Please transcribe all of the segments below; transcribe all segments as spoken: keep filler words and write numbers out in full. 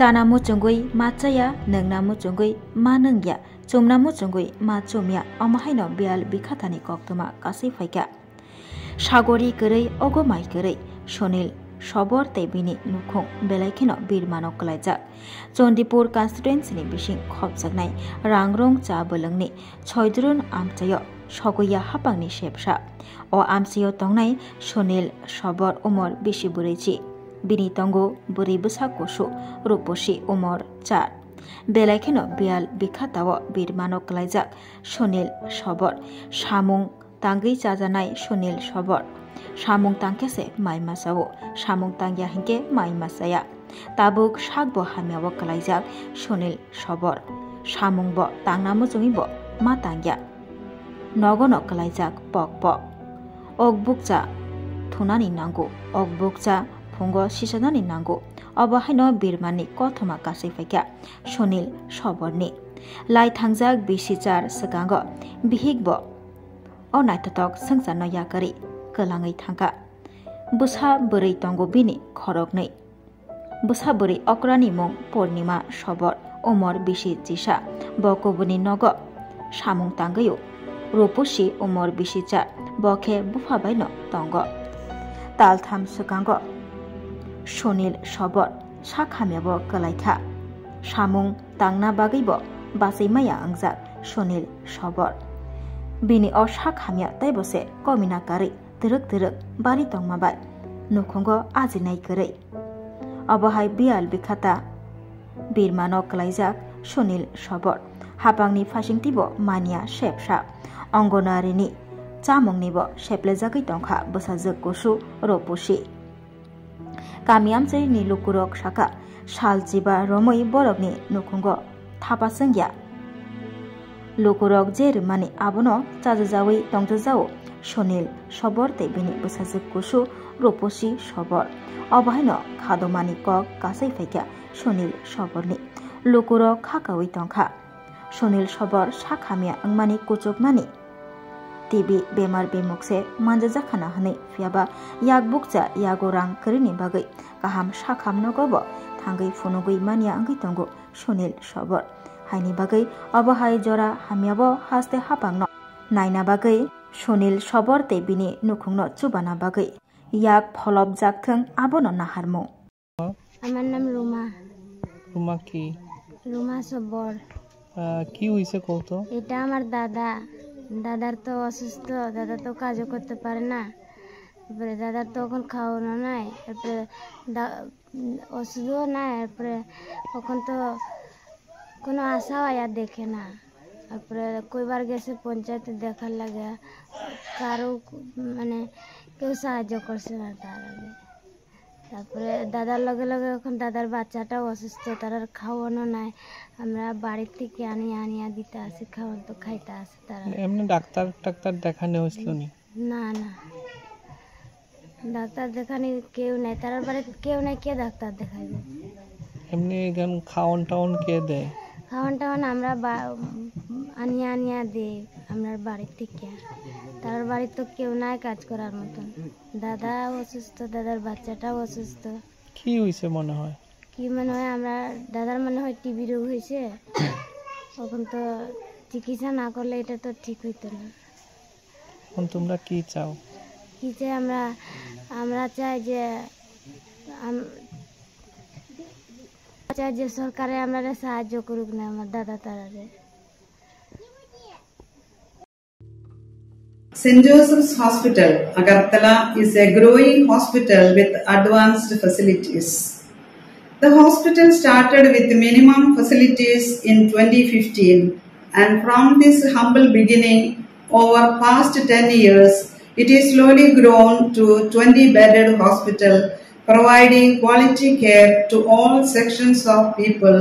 Chana muchungwi ma chaya, nwngna muchungwi ma nwngya, chumna muchungwi ma chumya, omo haino biyal bikhatani koktwma kasui phaikha. Sagori kwrwi, ogo mai kwrwi, Sunil Sobor tei bini nukhung belai kheno birmano kwlaijak. Chandipur constituency ni bising khopjaknai Rangrong cha bwlwngni Soidrun amchaio sogoya hapangni sepsa. O amchaio tongnai Sunil Sobor umor bisi bwrwichi. Bini tongo bwrwi bwsa kusu, Rupusi umor char. Belai kheno biyal bikhatao birmano kwlaijak Sunil Sobor. Samung tangwi chajanai Sunil Sobor. Samung tangkhe se mai masa-o, samung tangya hinkhe mai masaya. Tabuk sakbo hamyao kwlaijak Sunil Sobor. Samungbo tangna muchungwibo ma tangya. Nogono kwlaijak pokpok. Ok bukcha thunani nango, ok bukcha phungo sisanani nango. Obo haino birmani kothoma kasui phaikha Sunil Soborni. Lai thangjak bisi char swkango bihikbo o naithothok swngcharno yakarwi kwlangwi thangkha. Bwsa bwrwi tongo bini khoroknwi. Bwsa bwrwi okrani mung Purnima Sobor, umor bisi chisa. Bo kubuni nogo samung tangwi-o. Rupusi umor bisi cha, bo khe bupha baino tongo. Taltham swkango Sunil Sobor sak hamyabo kwlaikha. Samung tangna bagwibo bachwi maya wngjak Sunil Sobor. Bini o sak hamya teibo se komina karwi twrwk twrwk bari tongma bai nukhungo ajinai kwrwi. Obo hai biyal bikhata birmano kwlaijak Sunil Sobor. Hapangni phaisingtwibo manya sepsa. Onggonarini chamungnibo seplejagwi tongkha bwsajwk kusu Rupusi. Kami amchaini lukurok sakha, sal chiba romwi borokni nukhungo thapa chwngya. Lukurok je rwmani abono chajajawi tongjajago Sunil Sobor tei bini bwsajwk kusu Rupusi Sobor. Obo haino khadomani kok kasai phaikha Sunil Soborni. Lukurok khakaui tongkha. Sunil Sobor sak hamya wngmani kuchukmani T B bemar bimuk se manjajakhana hwnwi, phiyaba yak bukcha yago rang kwrwini bagwi kaham sak ham nogobo thangwi phunugwi manya wngwi tongo Sunil Sobor. Haini bagwi obo hai jora hamyabo haste hapangno naina bagwi Sunil Sobor tei bini nukhungno chubana bagwi yak pholopjak thwng abono naharmung. আমার নাম রুমা। রুমা কি? রুমা সবর। আহ, কি হয়েছে কও তো? এটা আমার দাদা। দাদার তো অসুস্থ, দাদা তো কাজও করতে পারে না। তারপরে দাদার তো এখন খাওয়ানো নাই, তারপরে দা-, উম, ওষুধও নাই, তারপরে এখন তো কোনো আশাও আয়া দেখে না। তারপরে কয়বার গেছে পঞ্চায়েতে দেখার লাগে, কারো মানে কেউ সাহায্য করছে না তার আগে। তারপরে দাদার লগে লগে এখন দাদার বাচ্চাটাও অসুস্থ, তার আর খাওয়ানো নাই। আমরা বাড়ির থেকে আনিয়া আনিয়া দিতে আসি, খাওয়ান তো খাইতে আসে তারা। এমনি ডাক্তার টাক্তার দেখানো হয়েছিল নি? না, না, ডাক্তার দেখানি কেউ নাই, তার বাড়িত কেউ নাই, কে ডাক্তার দেখাইব? এমনি এখান খাওয়ান টাওয়ান কে দেয়? খাওয়ান টাওয়ান আমরা বা-, আনিয়া আনিয়া দেই আমরার বাড়ির থেকে। তার বাড়ির তো কেউ নাই কাজ করার মতন। দাদা অসুস্থ, দাদার বাচ্চাটাও অসুস্থ। কি হয়েছে মনে হয়? কি মনে হয়, আমরা দাদার মনে হয় টিবি রোগ হয়েছে। এখন তো চিকিৎসা না করলে এটা তো ঠিক হইতো না। এখন তোমরা কি চাও? কি চাই আমরা? আমরা চাই যে আম-, চাই যে সরকারে আমরা সাহায্য করুক না আমার দাদা তারারে। Saint Joseph's Hospital, Agartala is a growing hospital with advanced facilities. The hospital started with minimum facilities in twenty fifteen, and from this humble beginning, over past ten years, it is slowly grown to twenty bedded hospital, providing quality care to all sections of people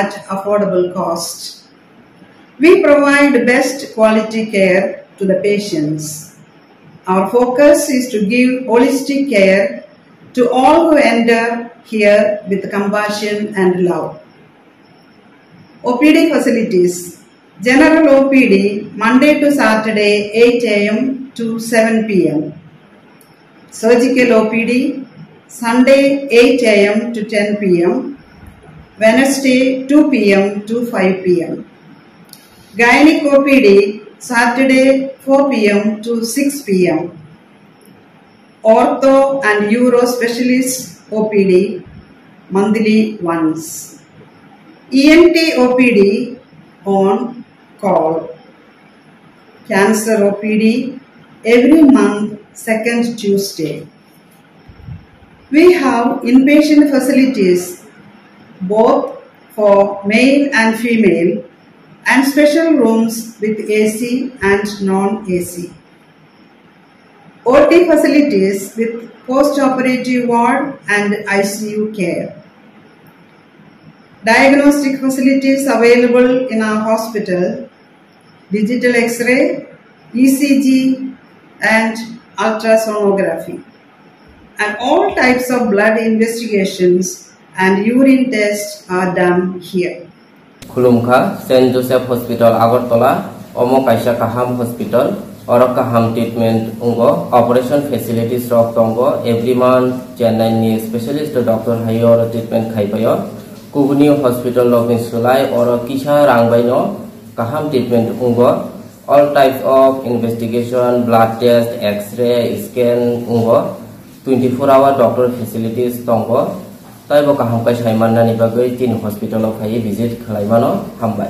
at affordable cost. We provide best quality care to the patients. Our focus is to give holistic care to all who enter here with compassion and love. O P D facilities. General O P D, Monday to Saturday, eight A M to seven P M. Surgical O P D, Sunday, eight A M to ten P M. Wednesday two p m to five p m. Gynec O P D, Saturday four p m to six p m. Ortho and Uro Specialist O P D, monthly once. E N T O P D on call. Cancer O P D every month, second Tuesday. We have inpatient facilities both for male and female and special rooms with A C and non-A C. O T facilities with post-operative ward and I C U care. Diagnostic facilities available in our hospital, digital X-ray, E C G, and ultrasonography. And all types of blood investigations and urine tests are done here. Khulumkha, Saint Joseph Hospital, Agartala, omo kaisa kaham hospital, oro kaham treatment wngo, operation facilities rok tongo, every month Chennai ni specialist doctor hai oro treatment khai paio. Kubuni hospital rokni sulai oro kisa rang baino kaham treatment wngo. All types of investigation, blood test, X-ray, scan wngo. Twenty four hour doctor facilities tongo. Taibo kaham khe sai mannani bagwi tini hospital o phaiwi visit khlai mano. Hambai.